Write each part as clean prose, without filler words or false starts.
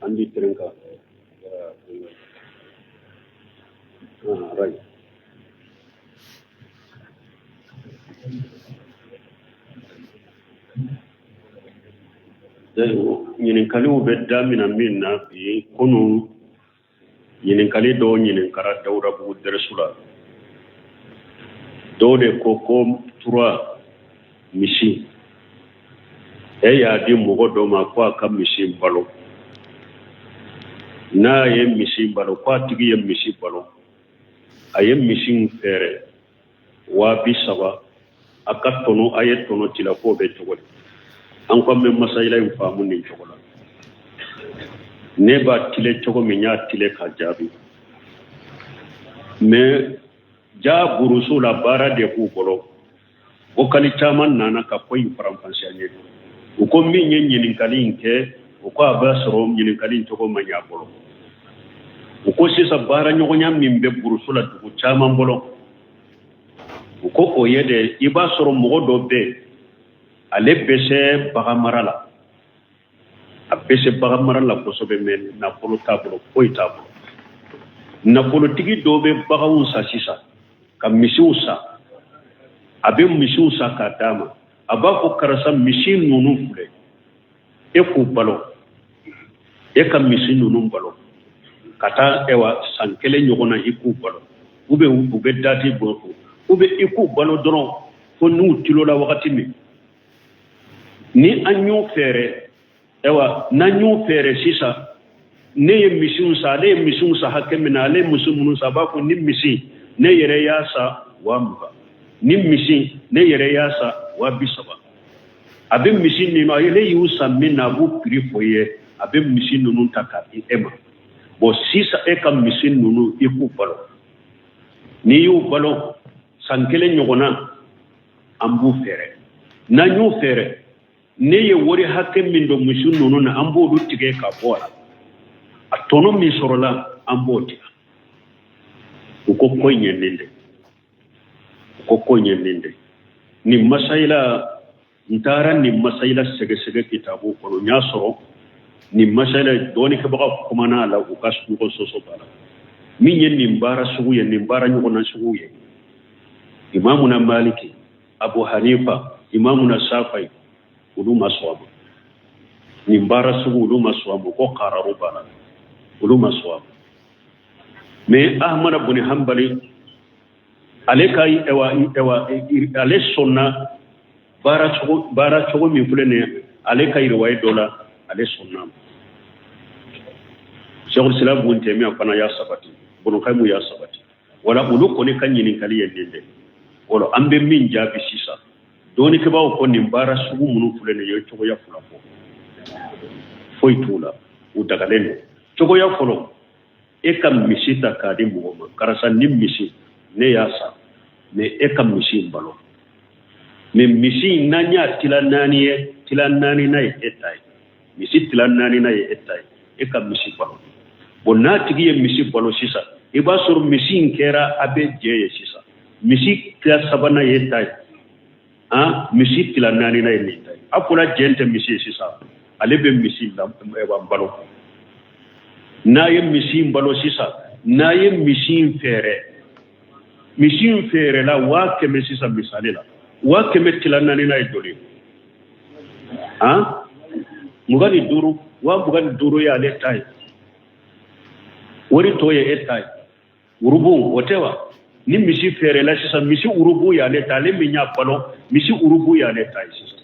An di terrain kan. Ah, right. Ɲininkaliw bɛ damina min na bi, kunun ɲininkali dɔw ɲininkara Dawudabugu dɛrɛsu la. Dɔw de ko ko tura misi, e y'a di mɔgɔ dɔ ma ko a ka misi balo. N'a ye misi balo, ko a tigi ye misi balo, a ye misi in feere 30,000, a ka tɔnɔ, a ye tɔnɔ tila, k'o bɛ cogo di? An ko an bɛ masayila in faamu nin cogo la. Ne b'a tile cogo min, n y'a tile ka jaabi, mais ja burusu la baara de b'u bolo. Bokali caman nana ka ko in faranfasiya n ye. U ko min ye ɲininkali in kɛ, u ko a b'a sɔrɔ ɲininkali in cogo ma ɲɛ a bolo. U ko sisan baara ɲɔgɔnya min bɛ burusu la dugu caman bolo, u ko o ye de, i b'a sɔrɔ mɔgɔ dɔ bɛ yen, ale bɛ se bagan mara la, a bɛ se bagan mara la kosɛbɛ, mais nafolo t'a bolo, foyi t'a bolo. Nafolotigi dɔ bɛ baganw san sisan, ka misiw san, a bɛ misiw san k'a d'a ma. A b'a fɔ karisa, misi ninnu filɛ, e k'u balo, e ka misi ninnu balo ka taa ɛwa san kelen ɲɔgɔn na, i k'u balo, ou bien u bɛ dati bɔ fo, ou bien i k'u balo dɔrɔn fo n'u tilola wagati min. Ni an y'o feere, ɛwa n'an y'o feere sisan, ne ye misiw san, ale ye misiw san hakɛ min na, ale ye misi minnu san, a b'a fɔ ni misi ne yɛrɛ y'a san 20,000, ni misi ne yɛrɛ y'a san 30,000. A bɛ misi ninnu, ale y'u san min na, a b'u prix fɔ i ye. A bɛ misi ninnu ta k'a di e ma. Bon, sisan e ka misi ninnu, i k'u balo. N'i y'u balo san kelen ɲɔgɔn na, an b'u feere. N'an y'u feere, ne ye wari hakɛ min don misi ninnu na, an b'olu tigɛ ka bɔ a la. A tɔnɔ min sɔrɔla, an b'o tigɛ. U ko ko in ye nin de, u ko ko in ye nin de. Nin masayila, n taara nin masayila sɛgɛsɛgɛ kitabu kɔnɔ, n y'a sɔrɔ nin masayila dɔɔnikɛbagaw kumana a la, u ka ɲɔgɔn sɔsɔ b'a la. Min ye nin baara sugu ye, nin baara ɲɔgɔnna sugu ye, Imamuna Maliki, Abu Hanifa, Imamuna Safai, olu ma sɔn a ma. Nin baara sugu, olu ma sɔn a ma, ko kararu b'a la, olu ma sɔn a ma. Mais Ahmada buni Hanbali, ale ka ɛwa ɛwa ale sɔnna baara cogo, baara cogo min filɛ nin ye, ale ka riwaye dɔ la, ale sɔnna ma. Sheikhul Islam Ibn Taymiyyah fana y'a sabati, Ibn Qayyim y'a sabati. Wala olu kɔni ka ɲininkali ye nin de. Wala an bɛ min jaabi sisan, dɔɔnikɛbaaw ko nin baara sugu minnu filɛ nin ye, cogoya fila fɔ, foyi t'u la, u dagalen don. Cogoya fɔlɔ, e ka misi ta k'a di mɔgɔ ma, karisa, ni misi ne y'a san, mais e ka misi in balo, mais misi in n'an y'a tila naani ye, tila naani na ye e ta ye, misi tila naani na ye e ta ye, e ka misi balo. Bon, n'a tigi ye misi balo sisan, i b'a sɔrɔ misi in kɛra a bɛ jɛ ye sisan. Misi tila sabanan ye e ta ye, han, misi tila naani na ye nin ta ye. A fɔra jɛn tɛ misi ye sisan, ale bɛ misi la balo. N'a ye misi in balo sisan, n'a ye misi in feere, misi in feerela 100,000 sisan, misali la, 100,000 tila naani na ye joli ye? Han, 25. 25,000 ye ale ta ye, wari tɔ ye e ta ye, urubu o tɛ wa? Ni misi feerela sisan, misi urubu y'ale ta, ale min y'a balo, misi urubu y'ale ta ye sisan,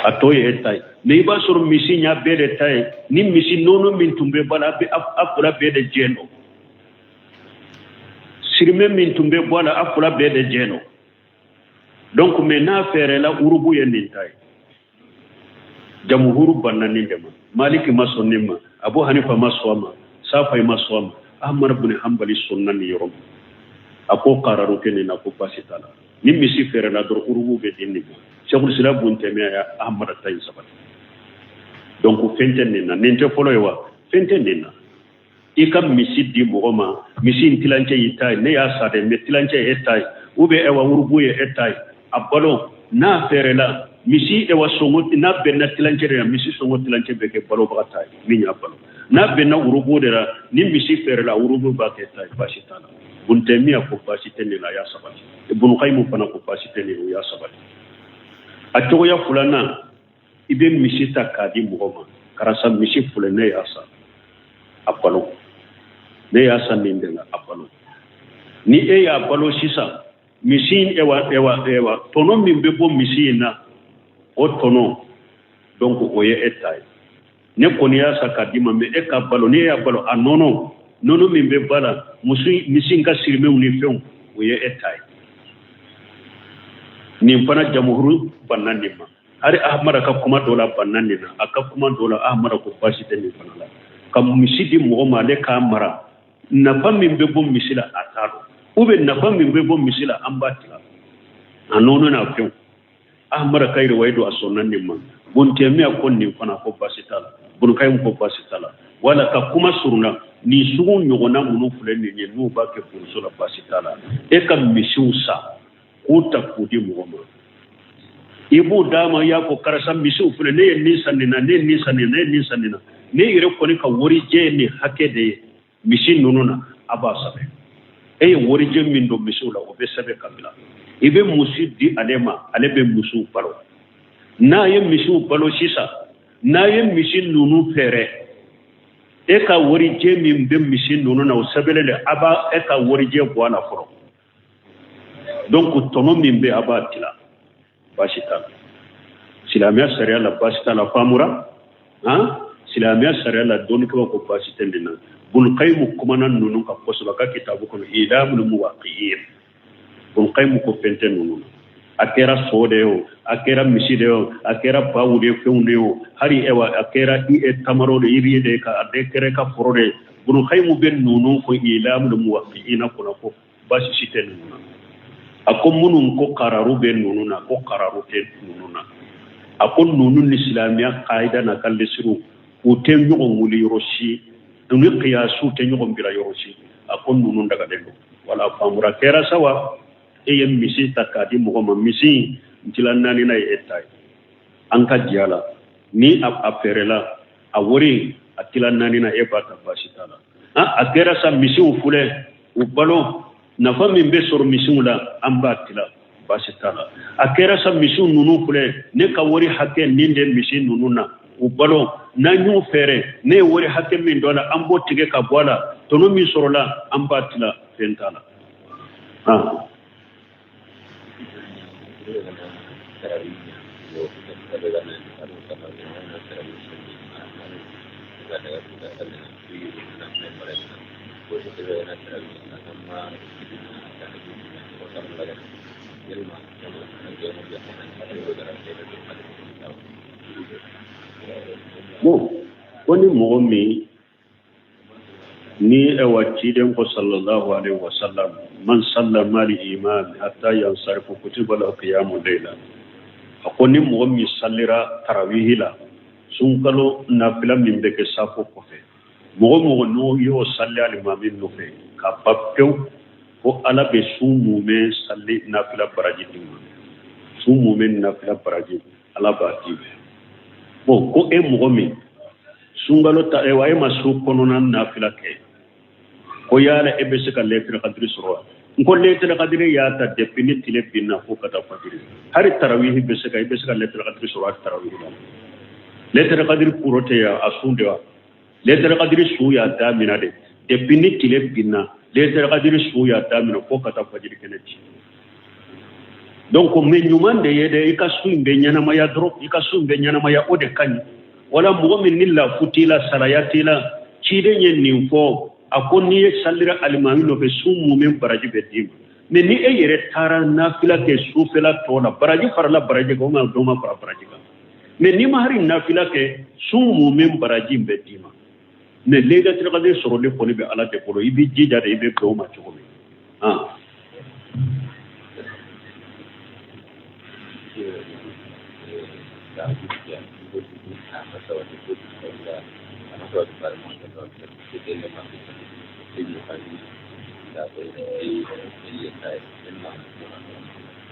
a tɔ ye e ta ye. Mais i b'a sɔrɔ misi y'a bɛɛ de ta ye. Ni misi nɔnɔ min tun bɛ bɔ a la, a fila bɛɛ de jɛ don. Sirimɛ min tun bɛ bɔ a la, a fila bɛɛ de jɛ don. Donc, mais n'a feerela, urubu ye nin ta ye. Jamuhuru banna nin de ma. Maliki ma sɔn nin ma, Abu Hanifa ma sɔn a ma, Safai ma sɔn a ma. Ahmad bin Hanbali sɔnna nin yɔrɔ ma. A ko kararu tɛ nin na, ko baasi t'a la. Ni misi feerela dɔrɔn, urubu bɛ di nin ma. Sheikhul Islam Ibn Taymiyyah ya Ahmad ta in sabati. Donc fɛn tɛ nin na, nin tɛ fɔlɔ ye wa? Fɛn tɛ nin na. I ka misi di mɔgɔ ma, misi in tilancɛ y'i ta ye, ne y'a san dɛ, mais tilancɛ ye e ta ye, ou bien ɛwa urubu ye e ta ye, a balo, n'a feerela. Misi ewa sɔngɔ n'a bɛnna tilancɛ de la, misi sɔngɔ tilancɛ bɛ kɛ balobaga ta ye min y'a balo. N'a bɛnna urubu de la, ni misi feerela, urubu b'a kɛ ta ye, baasi t'a la. Bun Taymiya ko baasi tɛ nin la, a y'a sabati. Ibn Qayyim fana ko baasi tɛ nin, o y'a sabati. A cogoya filanan, i bɛ misi ta k'a di mɔgɔ ma, karisa misi filɛ, ne y'a san, a balo, ne y'a san nin de la, a balo. Ni e y'a balo sisan, misi ewa ewa ewa tɔnɔ min bɛ bɔ misi in na, o tɔnɔ donc o ye e ta ye. Ne kɔni y'a san k'a d'i ma, mais e ka balo, ni e y'a balo, a nɔnɔ, nɔnɔ min bɛ ba la, misi in ka sirimɛw ni fɛnw, o ye e ta ye. Nin fana jamuhuru banna nin ma. Hali Ahmada ka kuma dɔ la banna nin na, a ka kuma dɔ la Ahmada ko baasi tɛ nin fana la. Ka misi di mɔgɔ ma, ale k'a mara, nafa min bɛ bɔ misi la a t'a dɔn, ou bien nafa min bɛ bɔ misi la an b'a tila, a nɔnɔ n'a fɛnw. Ahmada ka riwaya don, a sɔnna nin ma. Bun Taymiya ko nin fana ko baasi t'a la, Bun Qayyim ko baasi t'a la. Wala ka kuma surunna, nin sugu ɲɔgɔnna minnu filɛ nin ye, n'u b'a kɛ buruso la, baasi t'a la. E ka misiw san k'u ta k'u di mɔgɔ ma, i b'u d'a ma, i y'a fɔ karisa misiw filɛ, ne ye nin san nin na, ne ye nin san nin na, ne ye nin san nin na, ne yɛrɛ kɔni ka warijɛ ye nin hakɛ de ye misi ninnu na, a b'a sɛbɛn. E ye warijɛ min don misiw la, o bɛ sɛbɛn ka bila. I bɛ misi di ale ma, ale bɛ misiw balo. N'a ye misiw balo sisan, n'a ye misi ninnu feere, e ka warijɛ min bɛ misi ninnu na, o sɛbɛnlen de, a b'a e ka warijɛ bɔ a la fɔlɔ. Donc tɔnɔ min bɛ, a b'a tila, baasi t'a la. Silamɛya sariya la baasi t'a la, faamura han? Silamɛya sariya la dɔnnikɛlaw ko baasi tɛ nin na. Bun Qayyim kumana ninnu kan kosɛbɛ a ka kitabu kɔnɔ, Ilamul Muwaqqi'in. Bun Qayyim ko fɛn tɛ ninnu na. A kɛra so de ye o, a kɛra misi de ye o, a kɛra baw de ye, fɛnw de ye o, hali ewa a kɛra i e tamaro de, yiri de ye, ka a de kɛra i ka foro de ye. Bun Qayyim bɛ ninnu fɔ Ilamul Muwaqqi'in kɔnɔ ko baasi si tɛ ninnu na. A ko minnu ko kararu bɛ ninnu na, ko kararu tɛ ninnu na. A ko ninnu ni silamɛya kaida n'a ka lesiriw, u tɛ ɲɔgɔn wuli yɔrɔ si, u ni kiyasiw tɛ ɲɔgɔn bila yɔrɔ si. A ko ninnu dagalen don. Wala faamura kɛra sa wa? E ye misi ta k'a di mɔgɔ ma, misi in tila naani na ye e ta ye, an ka diya la. Ni a feerela, a wari a tila naani na, e b'a ta, baasi t'a la. A kɛra sa misiw filɛ, u balo, nafa min bɛ sɔrɔ misiw la, an b'a tila, baasi t'a la. A kɛra sa misiw ninnu filɛ, ne ka wari hakɛ nin de misi ninnu na, u balo, n'an y'u feere, ne ye wari hakɛ min don a la, an b'o tigɛ ka bɔ a la, tɔnɔ min sɔrɔla, an b'a tila, fɛn t'a la. Bon, ko ni mɔgɔ min ni ewa ciden ko sallallahu alaihi wasallam, man salla ma'al imam hatta yansarifu kutiba lahu qiyamu layla. A ko ni mɔgɔ min sallira tarawihi la, sunkalo nafila min bɛ kɛ safo kɔfɛ, mɔgɔ mɔgɔ n'o y'o salli alimami nɔfɛ ka ban pewu, ko Ala bɛ sun mumɛ salli nafila baraji d'i ma. Sun mumɛ nafila baraji Ala b'a d'i ma. Bon, ko e mɔgɔ min sunkalo ta, ewa e ma su kɔnɔna nafila kɛ, ko yala e bɛ se ka lailatul qadri sɔrɔ wa? N ko lailatul qadri y'a ta depuis ni tile binna fo ka taa fajiri. Hali tarawihi bɛ se ka, i bɛ se ka lailatul qadri sɔrɔ hali tarawihi la. Lailatul qadri kuro tɛ yan, a sun de wa? Lailatul qadri su y'a daminɛ de depuis ni tile binna, lailatul qadri su y'a daminɛ fo ka taa fajiri kɛnɛ ci. Donc mais ɲuman de ye dɛ, i ka su in bɛ ɲɛnamaya dɔrɔn, i ka su in bɛ ɲɛnamaya, o de ka ɲi. Wala mɔgɔ min ni lafu t'i la, salaya t'i la, ciden ye nin fɔ, a ko n'i ye salira alimami nɔfɛ, su mumɛ baraji bɛ d'i ma. Mais ni e yɛrɛ taara nafila kɛ sufɛla tɔ la, baraji farala baraji kan, o ma dɔ ma fara baraji kan. Mais n'i ma hali nafila kɛ, su mumɛ baraji bɛ d'i ma. Mais lailatul qadr sɔrɔli kɔni bɛ Ala de bolo, i b'i jija de, i bɛ bɛn o ma cogo min.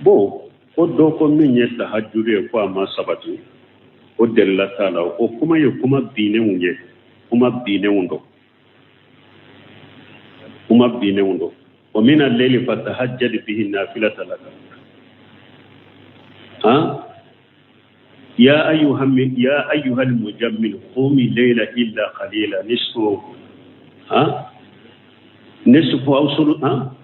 Bon, Ko dɔ ko min ye tahajuru ye ko a ma sabati, ko delila t'a la. O kuma ye kuma binnenw ye, kuma binnenw don, kuma binnenw don. Wa mina leyli fatahajjad bihi nafilatan laka han ya ayyuha ya ayyuhal mujammil qumi layla illa qalila nisfu ha nisfu aw sulu ha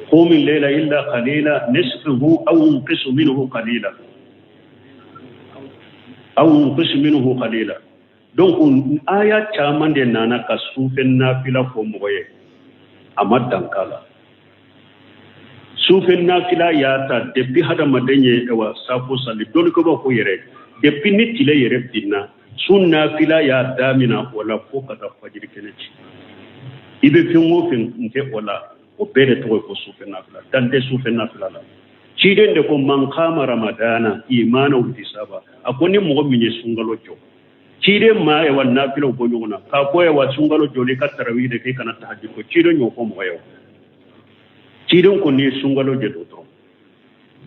qumi layla illa qalila nisfuhu aw inqis minhu qalila aw inqis minhu qalila. Donc aya caman de nana ka sufɛ nafila fɔ mɔgɔ ye, a ma dan k'a la. Sufɛ nafila y'a ta depuis hadamaden ye wa safo sali, dɔnnikɛbaaw ko yɛrɛ depuis ni tile yɛrɛ binna, su nafila y'a damina o la fo ka taa fajiri kɛnɛ ci. I bɛ fɛn o fɛn kɛ o la, o bɛɛ de tɔgɔ ye ko sufɛ nafila. Dan tɛ sufɛ nafila la. Ciden de ko man kama ramadana imana wa ihtisaba, a ko ni mɔgɔ min ye sunkalo jɔ, ciden ma wa nafilaw bɔ ɲɔgɔn na k'a fɔ wa sunkalo jɔli ka tarawih de kɛ, i kana tahajjud ko ciden y'o fɔ mɔgɔ ye wa? Ciden ko n'i ye sunkalo jɔ dɔrɔn,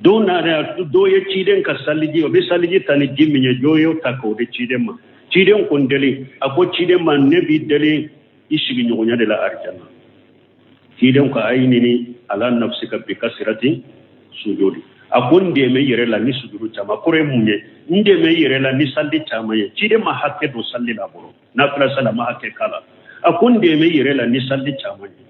dɔw nana, dɔw ye ciden ka saliji, o bɛ saliji ta ni ji min ye, dɔw y'o ta k'o di ciden ma. Ciden ko n deli, a ko ciden ma ne b'i deli i sigiɲɔgɔnya de la arijana. Ciden ko a'inni ala nafsika bi kasirati sujudi, a ko n dɛmɛ yɛrɛ la ni sujudu caman. Kɔrɔ ye mun ye? N dɛmɛ yɛrɛ la ni sali caman ye. Ciden ma hakɛ don sali la bolo, nafila sali a ma hakɛ k'a la. A ko n dɛmɛ yɛrɛ la ni sali caman ye.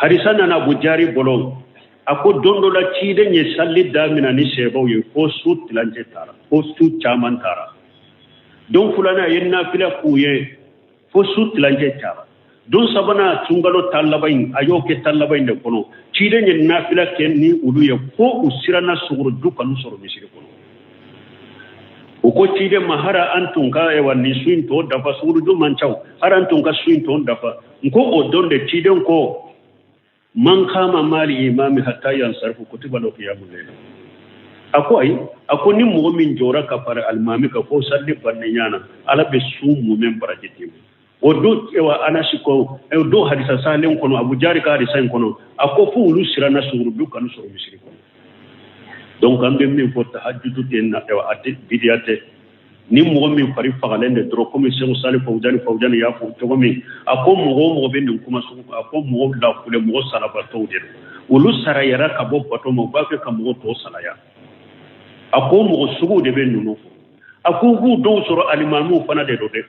Hadisa nana Abu Jari bolo, a ko don dɔ la ciden ye sali damina ni sahabaw ye fo su tilancɛ taara, fo su caman taara. Don filanan a ye nafila k'u ye fo su tilancɛ taara. Don sabanan, sunkalo tan laban in, a y'o kɛ tan laban in de kɔnɔ. Ciden ye nafila kɛ ni olu ye fo u siranna sugoroju kan'u sɔrɔ misiri kɔnɔ. U ko ciden ma hara an tun ka wa nin su in tɔ dafa, sugoroju man ca, hara an tun ka su in tɔ dafa. N ko o don de ciden ko man kama ma'al imami hatta yansarifu kutiba lahu qiyamul layl. A ko ayi, a ko ni mɔgɔ min jɔra ka fara alimami kan fo sali bannen ɲana, Ala bɛ su mumɛ baraji d'i ma. O don wa Anasi ko, o don hadisa salen kɔnɔ, Abu Jari ka hadisa in kɔnɔ, a ko fo olu siranna sugoroju kan'u sɔrɔ misiri kɔnɔ. Donc an bɛ min fɔ, tahajudu tɛ na, a tɛ bidiya tɛ. Ni mɔgɔ min fari fagalen de dɔrɔn, komi Sɛku Sali Fawuzani Fawuzani y'a fɔ cogo min, a ko mɔgɔ o mɔgɔ bɛ nin kuma sugu, a ko mɔgɔw lafule, mɔgɔ salabatɔw de don, olu sarayara ka bɔ bato ma, u b'a fɛ ka mɔgɔ tɔw salaya. A ko mɔgɔ sugu de bɛ ninnu fɔ. A ko u b'u dɔw sɔrɔ alimamiw fana de don dɛ,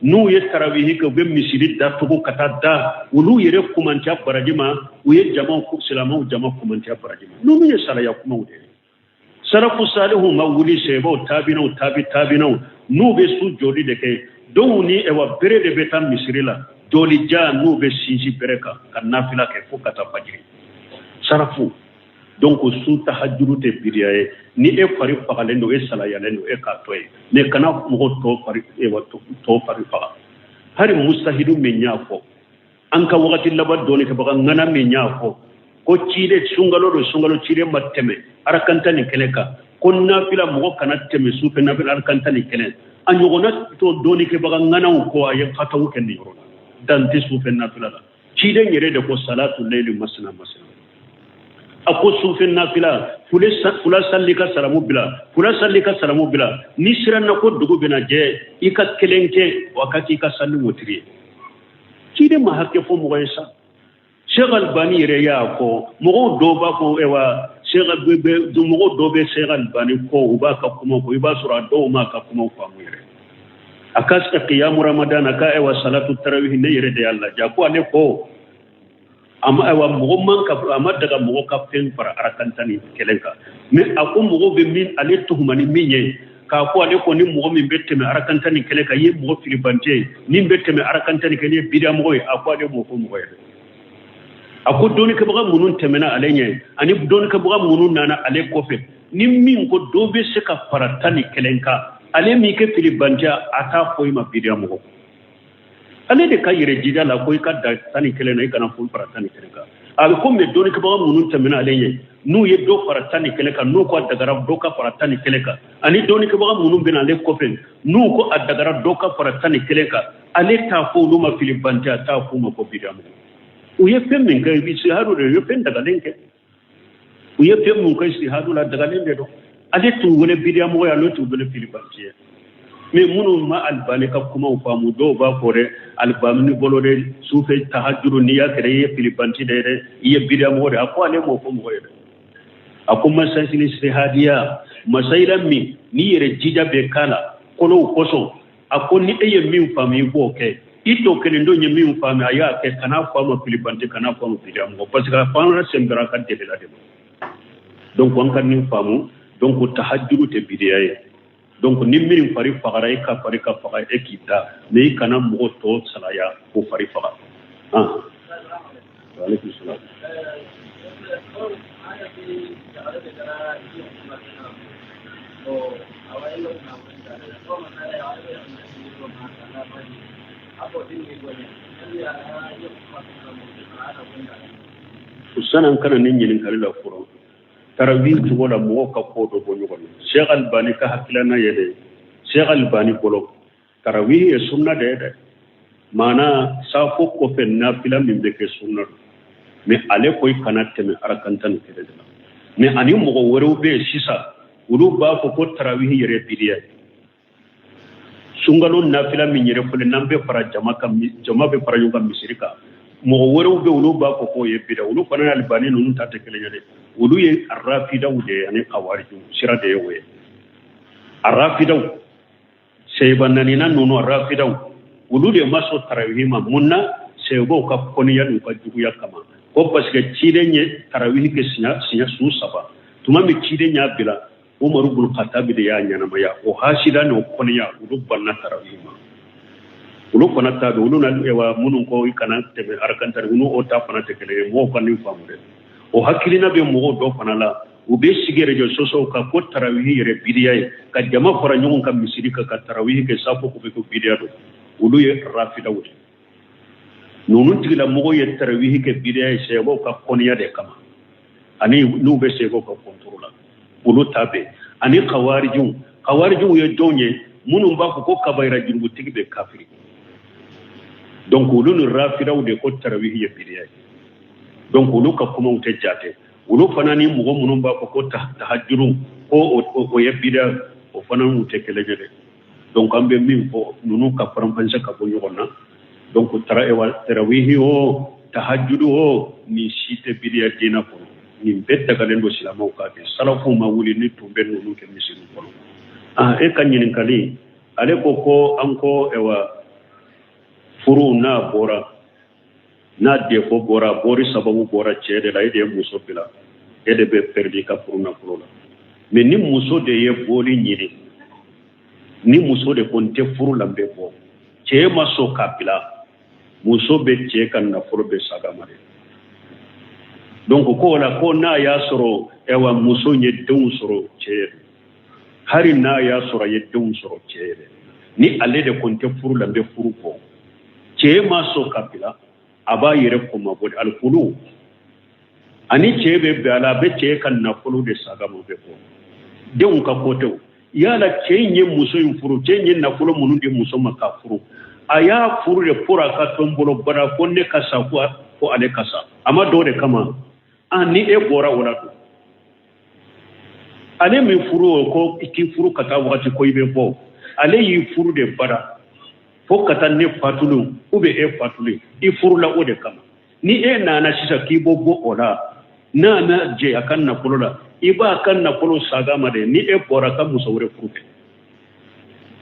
n'u ye tarawihi kɛ, u bɛ misiri datugu ka taa da, olu yɛrɛ kumantiya baraji ma, u ye jamaw silamɛw jama kumantiya baraji ma. Ninnu ye salaya kumaw de ye. Salafu salihu ma wuli, sahabaw, tabinaw, tabi tabinaw, n'u bɛ su jɔli de kɛ, dɔw ni ɛwa bere de bɛ taa misiri la, jɔli ja n'u bɛ sinsin bere kan ka nafila kɛ fo ka taa fajiri. Salafu donc su tahajuru tɛ bidiya ye. Ni e fari fagalen don, e salayalen don, e k'a to yen, mais kana mɔgɔ tɔ fari ewa tɔ fari faga. Hali mustahidu min y'a fɔ, an ka wagati laban dɔnnikɛbaga ŋana min y'a fɔ ko ciden sunkalo don, sunkalo ciden ma tɛmɛ arakan 11 kan, ko nafila mɔgɔ kana tɛmɛ sufɛ nafila arakan 11, a ɲɔgɔnna to dɔnnikɛbaga ŋanaw ko a ye kataw kɛ nin yɔrɔ la, dan tɛ sufɛ nafila la. Ciden yɛrɛ de ko salatu leyli masina masina, a ko sufɛ nafila fula sali ka salamu bila, fula sali ka salamu bila, n'i siranna ko dugu bɛna jɛ, i ka kelen kɛ, wa ka k'i ka sali wotiri ye. Ciden ma hakɛ fɔ mɔgɔ ye sa. Sheikh Albani yɛrɛ y'a fɔ, mɔgɔw dɔw b'a fɔ ewa Sheikh bɛ mɔgɔw dɔw bɛ Sheikh Albani kɔ, u b'a ka kuma fɔ, i b'a sɔrɔ a dɔw m'a ka kumaw faamu yɛrɛ. A ka qiyamu Ramadan, a ka ewa salatu tarawih, ne yɛrɛ de y'a lajɛ, a ko ale ko a ma ayiwa mɔgɔ man ka a ma daga mɔgɔ ka fɛn fara arakan 11 kan. Mais a ko mɔgɔw bɛ min ale tuhuma ni min ye, k'a fɔ ale ko ni mɔgɔ min bɛ tɛmɛ arakan 11 kan, i ye mɔgɔ filibante ye, min bɛ tɛmɛ arakan 11 ye bidiyamɔgɔ ye, a ko ale m'o fɔ mɔgɔ ye dɛ. A ko dɔnnikɛbaga minnu tɛmɛna ale ɲɛ ani dɔnnikɛbaga minnu nana ale kɔfɛ, ni min ko dɔ bɛ se ka fara 11 kan, ale m'i kɛ filibante, a t'a fɔ i ma bidiyamɔgɔ. Ale de ka yɛrɛ jija la ko i ka dan 11 na, i kana foyi fara 11 kan. A bɛ komi dɔnnikɛbaga minnu tɛmɛna ale ɲɛ, n'u ye dɔ fara 11 kan, n'u ko a dagara dɔ ka fara 11 kan, ani dɔnnikɛbaga minnu bɛna ale kɔfɛ, n'u ko a dagara dɔ ka fara 11 kan, ale t'a fɔ olu ma filibante, a t'a fɔ u ma ko bidiyamɔgɔ. U ye fɛn min kɛ ijtihadu de, u ye fɛn dagalen kɛ. U ye fɛn mun kɛ ijtihadu la, dagalen de don. Ale t'u wele bidiyamɔgɔ ye, ale t'u wele filibanci ye. Mais minnu ma Alibani ka kumaw faamu, dɔw b'a fɔ dɛ, Alibani bolo dɛ, sufɛ tahajuru n'i y'a kɛra, i ye filibanci de ye dɛ, i ye bidiyamɔgɔ de ye. A ko ale m'o fɔ mɔgɔ ye dɛ. A ko masayili ijtihadiya, masayila min n'i yɛrɛ jija bɛ k'a la kolow kosɔn, a ko ni e ye min faamu i b'o kɛ. I tɔ kelen dɔ ye min faamu a y'a kɛ, kana fɔ a ma filibanti, kana fɔ a ma bidiyamɔgɔ, parce que a fana sen bɛra a ka delila de ma. Donc an ka nin faamu. Donc tahajuru tɛ bidiya ye. Donc ni min fari fagara, e ka fari ka faga, e k'i da, mais i kana mɔgɔ tɔ salaya k'o fari faga. Ah, aleykum salaam. San'an ka na nin ɲininkali la fɔlɔ, tarawih cogo la mɔgɔw ka ko dɔ bɔ ɲɔgɔn na. Sheikh Albani ka hakilina ye dɛ, Sheikh Albani bolo tarawih ye sunna de ye dɛ, maana safo kɔfɛ nafila min bɛ kɛ sunna don. Mais ale ko i kana tɛmɛ arakan 11 de la. Mais ani mɔgɔ wɛrɛw bɛ yen sisan, olu b'a fɔ ko tarawih yɛrɛ bidiya ye. Sunkalo nafila min yɛrɛ fɔlɔ n'an bɛ fara jama kan, jama bɛ fara ɲɔgɔn kan misiri kan, mɔgɔ wɛrɛw bɛ olu b'a fɔ k'o ye bida. Olu fana ni Alibani ninnu ta tɛ kelen ye dɛ. Olu ye arafidaw de ye ani kawarijiw sira de ye o ye. Arafidaw sɛyiba nanina ninnu, arafidaw, olu de ma sɔn tarawihi ma. Mun na? Sɛyibaw ka kɔniya n'u ka juguya kama, ko parce que ciden ye tarawihi kɛ siɲɛ siɲɛ su saba. Tuma min ciden y'a bila, Umaru bun Khattabi de y'a ɲɛnamaya. O hasida n'o kɔniya, olu banna tarawihi ma. Olu fana ta don, olu na wa minnu ko i kana tɛmɛ arakan tan, olu o ta fana tɛ kelen ye. Mɔgɔw ka nin faamu dɛ. O hakilina bɛ mɔgɔw dɔ fana la, u bɛ sigi réseaux sociaux kan ko tarawihi yɛrɛ bidiya ye, ka jama fara ɲɔgɔn kan misiri kan ka tarawihi kɛ safo kɔfɛ ko bidiya don. Olu ye rafidaw de. Ninnu tigilamɔgɔw ye tarawihi kɛ bidiya ye sɛbaw ka kɔniya de kama, ani n'u bɛ sɛbaw ka kɔntoro la, olu ta bɛ. Ani kawarijiw, kawarijiw ye jɔn ye? Minnu b'a fɔ ko kabayira jurubutigi bɛ kafiri. Donc olu ni rafidaw de ko tarawihi ye bidiya ye. Donc olu ka kumaw tɛ jate. Olu fana ni mɔgɔ minnu b'a fɔ ko tahajuru ko o ye bidiya, o fana n'u tɛ kelen ye dɛ. Donc an bɛ min fɔ, ninnu ka faranfasiya ka bɔ ɲɔgɔn na. Donc tarawihi o tahajudu o, nin si tɛ bidiya diinɛ kɔnɔ. Nin bɛɛ dagalen don silamɛw k'a kɛ. Salafuw ma wuli ni tun bɛ ninnu kɛ misiriw kɔnɔ. Ah, e ka ɲininkali, ale ko ko an ko ɛwa furu n'a bɔra, n'a défaut bɔra, bɔri sababu bɔra cɛ de la, e de ye muso bila, e de bɛ perdre i ka furu nafolo la. Mais ni muso de ye bɔli ɲini, ni muso de ko n tɛ furu la, n bɛ bɔ, cɛ ma sɔn k'a bila, muso bɛ cɛ ka nafolo bɛ saga ma de. Donc ko o la, ko n'a y'a sɔrɔ ɛwa muso ye denw sɔrɔ cɛ ye, hali n'a y'a sɔrɔ a ye denw sɔrɔ cɛ ye dɛ, ni ale de ko n tɛ furu la, n bɛ furu bɔ, cɛ ma sɔn ka bila, a b'a yɛrɛ kɔmabɔ de alikulu ani cɛ bɛ bɛn a la, a bɛ cɛ ka nafolo de saga ma, bɛ bɔ denw ka ko tɛ. O yala cɛ in ye muso in furu, cɛ in ye nafolo minnu di muso ma k'a furu, a y'a furu de pour a ka to n bolo bara ko ne ka sa ko ale ka sa, a ma dɔw de kama. Ah, ni e bɔra o la dun, ale min furu o ko i k'i furu ka taa wagati ko i bɛ bɔ, ale y'i furu de bara fo ka taa ne fatulen ou bien e fatulen, i furula o de kama. Ni e nana sisan k'i bɔ bɔ o la, n'a ma jɛ a ka nafolo la, i b'a ka nafolo saga ma dɛ. Ni e bɔra ka muso wɛrɛ furu kɛ,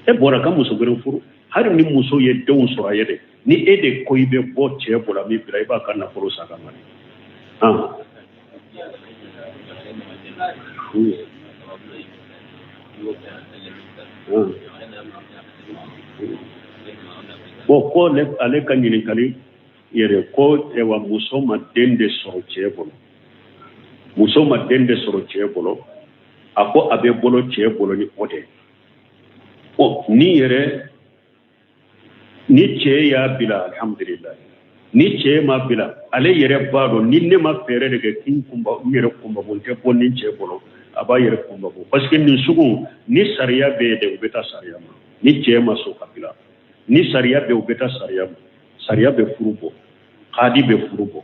e bɔra ka muso wɛrɛ furu, hali ni muso ye denw sɔrɔ a ye dɛ, ni e de ko i bɛ bɔ cɛ bolo min bila, i b'a ka nafolo saga ma dɛ. Ah. Bon, ko ale ka ɲininkali yɛrɛ ko ɛwa muso ma den de sɔrɔ cɛ bolo, muso ma den de sɔrɔ cɛ bolo, a ko a bɛ bolo cɛ bolo ni o de. Bon, ni yɛrɛ ni cɛ y'a bila, alhamdulillah. Ni cɛ ma bila, ale yɛrɛ b'a dɔn ni ne ma fɛɛrɛ de kɛ k'i kunba n yɛrɛ kunbabɔ, n tɛ bɔ ni cɛ bolo, a b'a yɛrɛ kunbabɔ. Parce que nin sugu ni sariya bɛ yen dɛ, u bɛ taa sariya ma. Ni cɛ ma sɔn ka bila, ni sariya bɛ yen, u bɛ taa sariya ma, sariya bɛ furu bɔ. Kadi bɛ furu bɔ.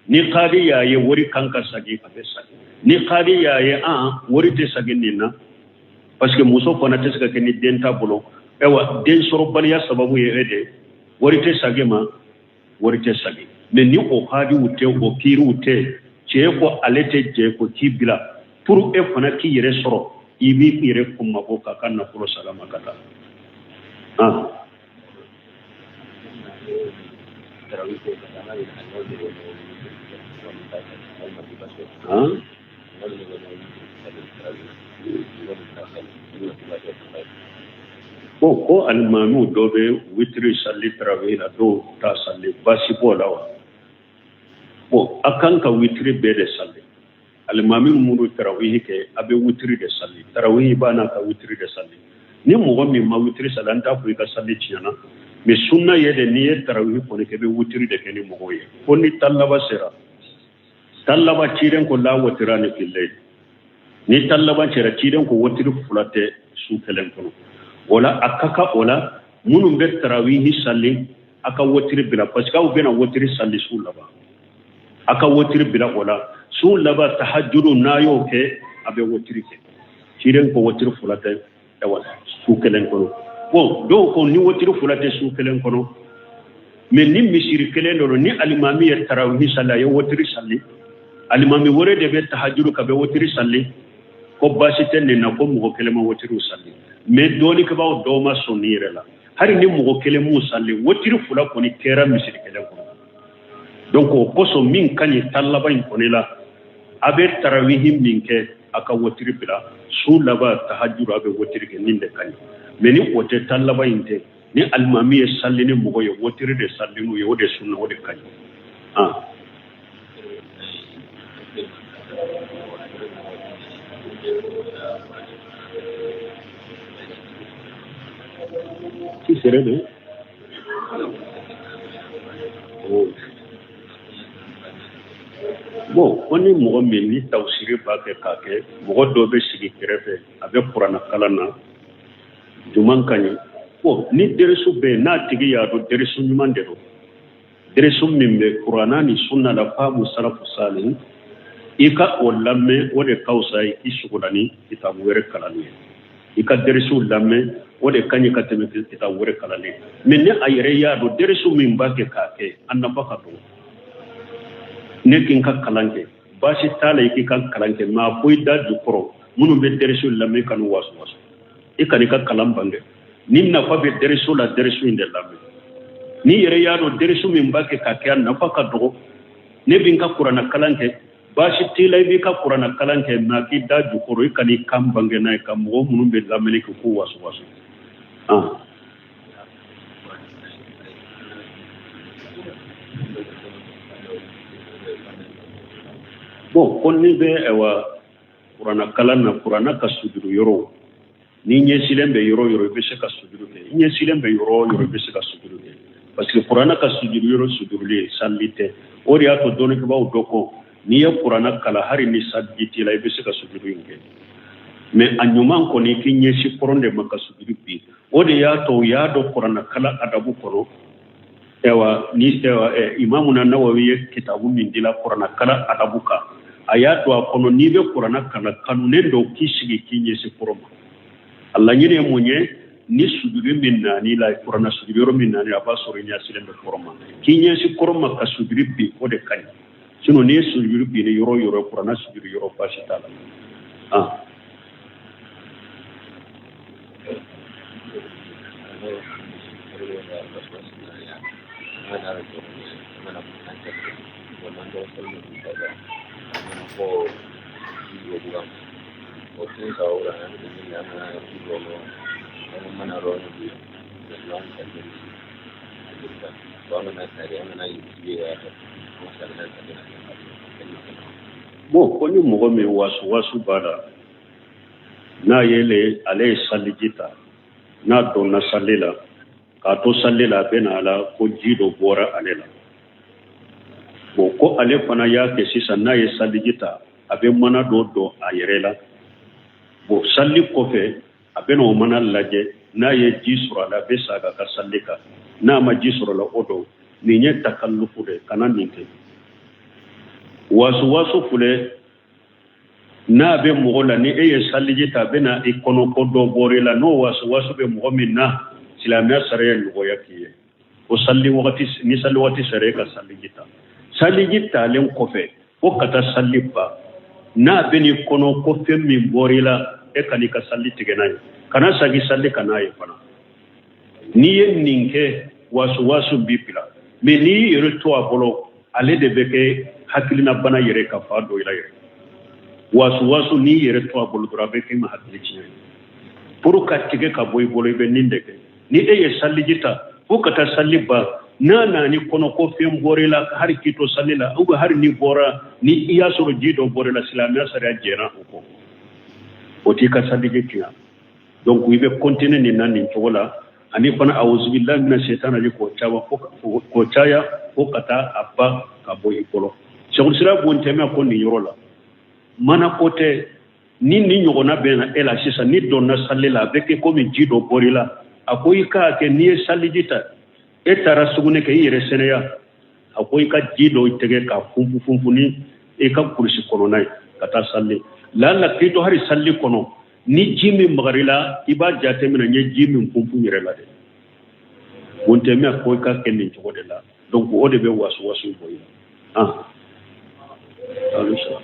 Ni kadi y'a ye wari kan ka sagin, a bɛ sagin. Ni kadi y'a ye an wari tɛ sagin nin na, parce que muso fana tɛ se ka kɛ ni den t'a bolo. Ayiwa, den sɔrɔbaliya sababu ye e de, wari tɛ sagin ma, wari tɛ sagin. Mais ni o kadiw tɛ, o kiiriw tɛ, cɛ ko ale tɛ jɛ ko k'i bila pour e fana k'i yɛrɛ sɔrɔ, i b'i yɛrɛ kunmabɔ k'a ka nafolo sagin a ma ka taa. Ah. Ah? Bon, ko alimamiw dɔ bɛ witiri sali tarawih la, dɔw t'a sali, baasi b'o la wa? Bon, a kan ka witiri bɛɛ de sali. Alimami minnu tarawih kɛ, a bɛ witiri de sali. Tarawih b'a n'a ka witiri de sali. Ni mɔgɔ min ma witiri sali, an t'a fɔ i ka sali tiɲɛna, mais sunna ye de, n'i ye tarawih kɔni kɛ, i bɛ witiri de kɛ ni mɔgɔw ye, fo ni tan laban sera. Tan laban, ciden ko la watirani fil layl. Ni tan laban sera, ciden ko wotiri fila tɛ su kelen kɔnɔ. O la a ka kan o la minnu bɛ tarawihi sali, a ka wotiri bila, parce que aw bɛna wotiri sali su laban. A ka wotiri bila o la su laban tahajudu, n'a y'o kɛ, a bɛ wotiri kɛ. Ciden ko wotiri fila tɛ, ayiwa, su kelen kɔnɔ. Bon, dɔw ko ni wotiri fila tɛ su kelen kɔnɔ, mais ni misiri kelen dɔ ni alimami ye tarawihi sali, a ye wotiri sali, alimami wɛrɛ de bɛ tahajuru ka bɛ wotiri sali, ko baasi tɛ nin na, ko mɔgɔ kelen ma wotiriw sali. Mais dɔnnikɛbaaw dɔw ma sɔn nin yɛrɛ la. Hali ni mɔgɔ kelen m'u sali, wotiri fila kɔni kɛra misiri kelen kɔnɔ. Donc o kosɔn min ka ɲi tan laban in kɔni la, a bɛ tarawihi min kɛ, a ka wotiri bila. Su laban tahajuru, a bɛ wotiri kɛ, nin de ka ɲi. Mais ni o tɛ, tan laban in tɛ, ni alimami ye sali ni mɔgɔ ye, wotiri de sali n'u ye, o de sunna, o de ka ɲi. Ah. Qui serait de oh. Bon, ko ni mɔgɔ min ni tawusiri b'a kɛ k'a kɛ, mɔgɔ dɔ bɛ sigi kɛrɛfɛ, a bɛ kuranna kalan na, juman ka ɲi. Bon, ni derisu bɛ yen, n'a tigi y'a dɔn derisu ɲuman de don, derisu min bɛ kuranna ni sunna la, faamu salafu salih, i ka o lamɛn, o de ka fisa i k'i sugola ni kitabu wɛrɛ kalanni ye. I ka derisu lamɛn, o de ka ɲi ka tɛmɛ kitabu wɛrɛ kalanni. Mais ni a yɛrɛ y'a dɔn derisu min b'a kɛ k'a kɛ, a nafa ka dɔgɔ, ne k'i ka kalan kɛ, baasi t'a la i k'i ka kalan kɛ, mais a fɔ i da jukɔrɔ minnu bɛ derisu lamɛn, ka n'u wasu wasu. I kana i ka kalan ban dɛ. Ni nafa bɛ derisu la, derisu in de lamɛn. N'i yɛrɛ y'a dɔn derisu min b'a kɛ k'a kɛ, a nafa ka dɔgɔ, ne bɛ n ka kuranna kalan kɛ, baasi t'i la i b'i ka kuranna kalan kɛ, mais a k'i da jukɔrɔ, i kana i kan bange n'a ye ka mɔgɔ minnu bɛ lamɛnni kɛ k'u wasu wasu. Ah. Bon, ko n'i bɛ ayiwa kuranna kalan na, kuranna ka sujuru yɔrɔ, n'i ɲɛsilen bɛ yɔrɔ yɔrɔ, i bɛ se ka sujuru kɛ. I ɲɛsilen bɛ yɔrɔ o yɔrɔ, i bɛ se ka sujuru kɛ, parce que kuranna ka sujuru yɔrɔ sujuruli ye sali tɛ. O de y'a to dɔnnikɛbaaw dɔ ko n'i ye kuranna kalan, hali ni saliji t'i la, i bɛ se ka sujuru in kɛ. Mais a ɲuman kɔni, k'i ɲɛsin kɔrɔn de ma ka sujuru bin. O de y'a to u y'a dɔn kuranna kalan adabu kɔnɔ, ayiwa, ni ayiwa Imamuna Nawawi ye kitabu min dila kuranna kalan adabu kan, a y'a don a kɔnɔ, n'i bɛ kuranna kalan, kanunen don k'i sigi k'i ɲɛsin kɔrɔn ma. A laɲini ye mun ye? Ni sujudi min nan'i la, kuranna sujudi yɔrɔ min nan'i la, a b'a sɔrɔ i ɲɛsilen bɛ kɔrɔn ma. K'i ɲɛsin kɔrɔn ma ka sujudi bin, o de ka ɲi. Sinon n'i ye sujudi bin ni yɔrɔ o yɔrɔ, kuranna sujudi yɔrɔ, baasi t'a la. Ah. Bon, ko ni mɔgɔ min wasu wasu b'a la, n'a ye le ale ye saliji ta, n'a donna sali la, k'a to sali la, a bɛ na a la ko ji dɔ bɔra ale la. Bon, ko ale fana y'a kɛ sisan, n'a ye saliji ta, a bɛ mana dɔ don a yɛrɛ la. Bon, sali kɔfɛ, a bɛ na o mana lajɛ, n'a ye ji sɔrɔ a la, a bɛ sagin a ka sali kan. N'a ma ji sɔrɔ a la, o don Nin ye takallufu de, kana nin kɛ. Wasuwasu filɛ, n'a bɛ mɔgɔ la, ni e ye saliji ta, a bɛ na i kɔnɔ ko dɔ bɔra i la, n'o wasuwasu bɛ mɔgɔ min na, silamɛya sariya nɔgɔya k'i ye. O sali wagati, ni sali wagati sera, e ka saliji ta. Saliji talen kɔfɛ, fo ka taa sali ban, n'a bɛ n'i kɔnɔ ko fɛn min bɔra i la, e kan'i ka sali tigɛ n'a ye, kana sagi sali kan n'a ye fana. N'i ye nin kɛ, wasuwasu b'i bila. Mais n'i y'i yɛrɛ to a bolo, ale de bɛ kɛ hakilina bana yɛrɛ ka fa dɔ i la yɛrɛ. Wasuwasu, n'i yɛrɛ to a bolo dɔrɔn, a bɛ k'i ma hakili tiɲɛ ye. Pour ka tigɛ ka bɔ i bolo, i bɛ nin de kɛ. Ni e ye saliji ta fo ka taa sali ban, n'a nana i kɔnɔ ko fɛn bɔra i la, hali k'i to sali la, ou bien hali n'i bɔra, ni i y'a sɔrɔ ji dɔ bɔra i la, silamɛya sariya jɛra o kɔ, o t'i ka saliji tiɲɛ. Donc i bɛ continuer nin na nin cogo la. Ani fana, awuzubilahi mina shetani rajim, k'o caman k'o caya fo ka taa a ban ka bɔ i bolo. Sɛkul Islam Bun Taymiya ko nin yɔrɔ la, mana ko tɛ. Ni nin ɲɔgɔnna bɛ na e la sisan, ni donna sali la, a bɛ kɛ komi ji dɔ bɔr'i la. A ko i k'a kɛ, n'i ye saliji ta, e taara sugunɛ kɛ, i yɛrɛ sɛnɛya, a ko i ka ji dɔ i tɛgɛ k'a funfun funfun ni i ka kulusi kɔnɔna ye ka taa sali. Lala k'i to hali sali kɔnɔ, ni ji min magar'i la, i b'a jateminɛ n ye ji min funfun yɛrɛ la dɛ. Bun Taymiya ko i ka kɛ nin cogo de la. Donc o de bɛ wasuwasu bɔ i la. Ah, alisa.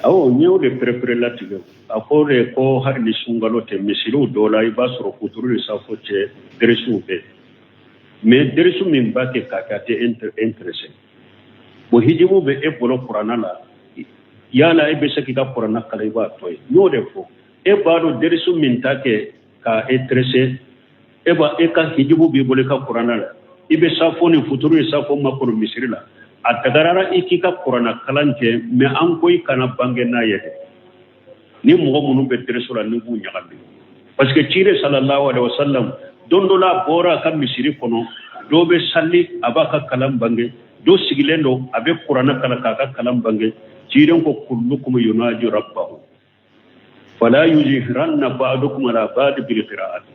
Awɔ, n y'o de perepere latigɛ. A ko de ko hali ni sunkalo tɛ, misiriw dɔw la, i b'a sɔrɔ futuru ni safo cɛ derisiw bɛ, mais derisu min b'a kɛ k'a kɛ, a tɛ intéressé. Bon, hijibu bɛ e bolo kuranna la, yala e bɛ se k'i ka kuranna kalan, i b'a to yen. N y'o de fɔ, e b'a dɔn derisu min t'a kɛ k'a intéressé, e b'a e ka hijibu b'i bolo i ka kuranna la, i bɛ safo ni futuru ni safo makɔnɔ misiri la, a dagarara i k'i ka kuranna kalan kɛ, mais an ko i kana bange n'a ye dɛ. Ni mɔgɔ minnu bɛ derisu la, n'i b'u ɲagami, parce que ciden sallallahu alaihi wasallam, don dɔ la, a bɔra a ka misiri kɔnɔ, dɔ bɛ sali, a b'a ka kalan bange, dɔ sigilen don, a bɛ kuranna kalan k'a ka kalan bange. Ciden ko kullukum yunaji rabbahu fala yujhiranna ba'dukum ala ba'd bil qira'ati.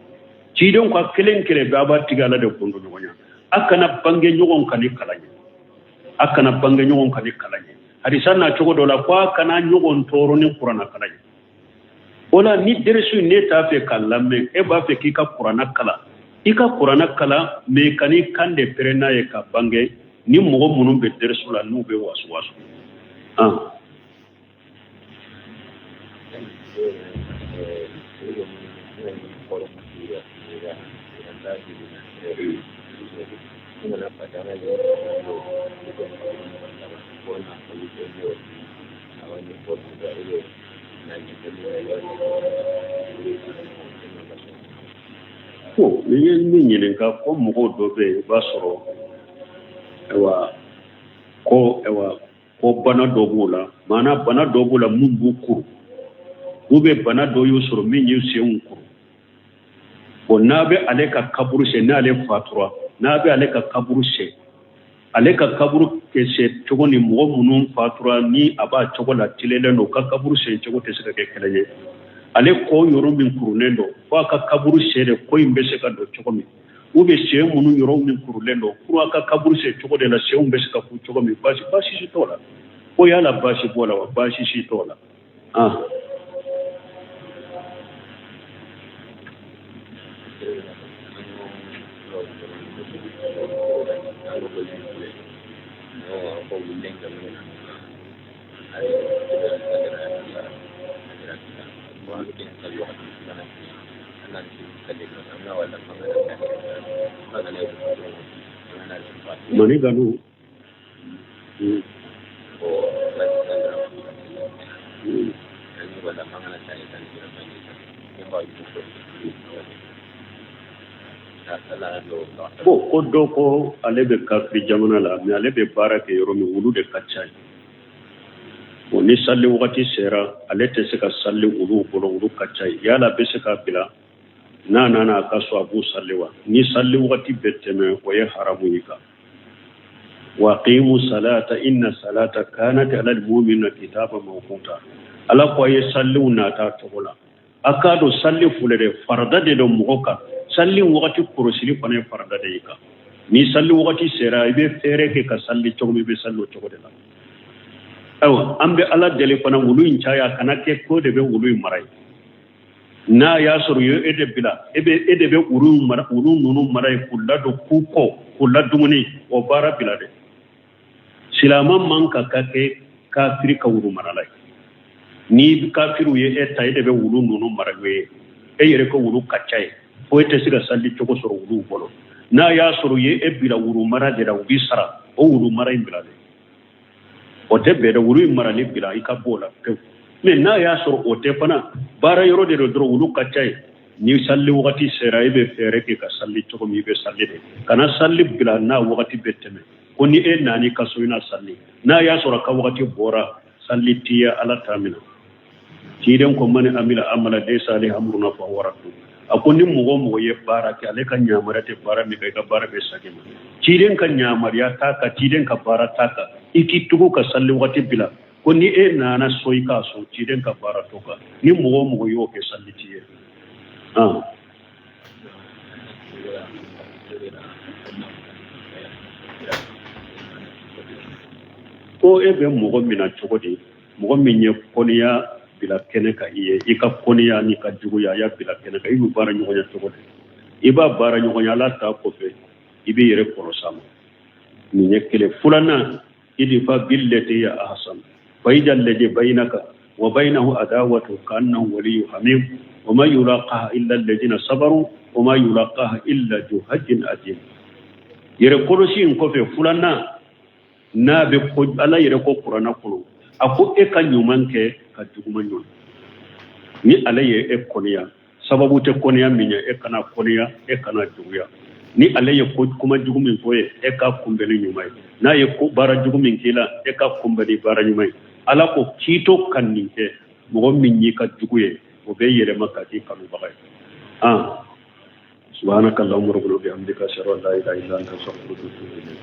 Ciden ko a kelen kelen bɛɛ b'a tigi Ala de gundo ɲɔgɔn ye, a kana bange ɲɔgɔn kan ni kalan ye, a kana bange ɲɔgɔn kan ni kalan ye. Hadisa na cogo dɔ la ko a kana ɲɔgɔn tɔɔrɔ ni kuranna kalan ye. O la, ni derisu ne t'a fɛ k'a lamɛn, e b'a fɛ k'i ka kuranna kalan, i ka kuranna kalan, mais kan'i kan de pɛrɛn n'a ye ka bange ni mɔgɔ minnu bɛ derisu la, n'u bɛ wasu wasu. Ah. Ko ni ye min ɲininka ko mɔgɔw dɔ bɛ yen, i b'a sɔrɔ ayiwa ko ayiwa ko bana dɔ b'u la, maana bana dɔ b'u la mun b'u kuru, ou bien bana dɔ y'u sɔrɔ min y'u senw kuru. Bon, n'a bɛ ale ka kaburu sen, n'ale fatura, n'a bɛ ale ka kaburu sen, ale ka kaburu sen cogo ni mɔgɔ minnu fatura ni a b'a cogo la tilenlen don, ka kaburu sen cogo tɛ se ka kɛ kelen ye. Ale kɔ yɔrɔ min kurulen don, fo a ka kaburu sen de ko in bɛ se ka don cogo min, ou bien sen minnu yɔrɔ min kurulen don, pour a ka kaburu sen cogo de la senw bɛ se ka ku cogo min. Baasi si t'o la. Ko yala baasi b'o la wa? Baasi si t'o la. Ah. Mani ganu. Bon, ko dɔ ko ale bɛ kafiri jamana la, mais ale bɛ baara kɛ yɔrɔ min, wulu de ka ca yen. Bon, ni sali wagati sera, ale tɛ se ka sali olu bolo, olu ka ca. Yala bɛ se k'a bila, n'a nana a ka so, a b'u sali wa? Ni sali wagati bɛ tɛmɛ, o ye haramu y'i kan. Wa aqimu salata inna salata kanat ala almu'minina kitaba mawquta. Ala ko a ye saliw nata cogo la. A k'a dɔn sali filɛ dɛ, farada de don mɔgɔ kan. Sali wagati kɔlɔsili fana ye farada de y'i kan. Ni sali wagati sera, i bɛ fɛɛrɛ kɛ ka sali cogo min, i bɛ sali o cogo de la. Ayiwa, an bɛ Ala deli fana, wulu in caya kana kɛ ko de bɛ wulu in mara ye. N'a y'a sɔrɔ ye e de bila, e bɛ e de bɛ wulu mara, wulu ninnu mara ye, k'u ladon, k'u ko, k'u ladumuni, o baara bila dɛ. Silama man ka ka kɛ kafiri ka wulu marala ye. Ni kafiriw ye e ta, e de bɛ wulu ninnu mara ye, e yɛrɛ ka wulu ka ca ye fo e tɛ se ka sali cogo sɔrɔ wuluw bolo. N'a y'a sɔrɔ ye e bila wulu mara de la, u b'i sara, o wulu mara in bila dɛ. O tɛ bɛn dɛ. Wulu in marali bila, i ka b'o la pewu. Mais n'a y'a sɔrɔ o tɛ fana, baara yɔrɔ de don dɔrɔn, wulu ka ca ye. Ni sali wagati sera, e bɛ fɛɛrɛ kɛ ka sali cogo min, i bɛ sali de. Kana sali bila n'a wagati bɛ tɛmɛ, ko ni e nana ka so, i na sali. N'a y'a sɔrɔ ka wagati bɔra, sali t'i ye, Ala t'a minɛ. Ciden ko man amila amala laysa alayhi amruna fa huwa raddu. A ko ni mɔgɔ o mɔgɔ ye baara kɛ, ale ka yamaruya tɛ baara min kan, i ka baara bɛ segin ma. Ciden ka yamaruya t'a kan, ciden ka baara t'a kan, i k'i tugu ka sali wagati bila ko ni e nana so, i k'a sɔn, ciden ka baara t'o kan. Ni mɔgɔ o mɔgɔ y'o kɛ, sali t'i ye. Ko e bɛ mɔgɔ minɛ cogo di, mɔgɔ min ye kɔniya bila kɛnɛ kan i ye, i ka kɔniya n'i ka juguya, a y'a bila kɛnɛ kan, i b'u baara ɲɔgɔnya cogo di? I b'a baara ɲɔgɔnya, Ala ta kɔfɛ, i b'i yɛrɛ kɔlɔsi a ma. Nin ye kelen. Filanan, idfa billati hiya ahsan fa idha alladhi bainaka wa bainahu adawatu ka'annahu waliyyu hamim wa ma yulaqaha illa alladhina sabaru wa ma yulaqaha illa dhu hazzin azim. Yɛrɛ kɔlɔsi in kɔfɛ, filanan n'a bɛ ko, Ala yɛrɛ ko kuranɛ kɔnɔ, a ko e ka ɲuman kɛ ka juguman ɲɔni. Ni ale ye e kɔniya, sababu tɛ kɔniya min ye, e kana kɔniya, e kana juguya. Ni ale ye ko kuma jugu min fɔ ye, e ka kunbɛn ni ɲuman ye. N'a ye ko baara jugu min k'i la, e ka kunbɛn ni baara ɲuman ye. Ala ko k'i to ka nin kɛ, mɔgɔ min y'i ka jugu ye, o bɛ yɛlɛma ka k'i kanubaga ye. Subhanaka allahumma rabbana wa bihamdika, ashhadu an la ilaha illa anta, astaghfiruka wa atubu ilayk.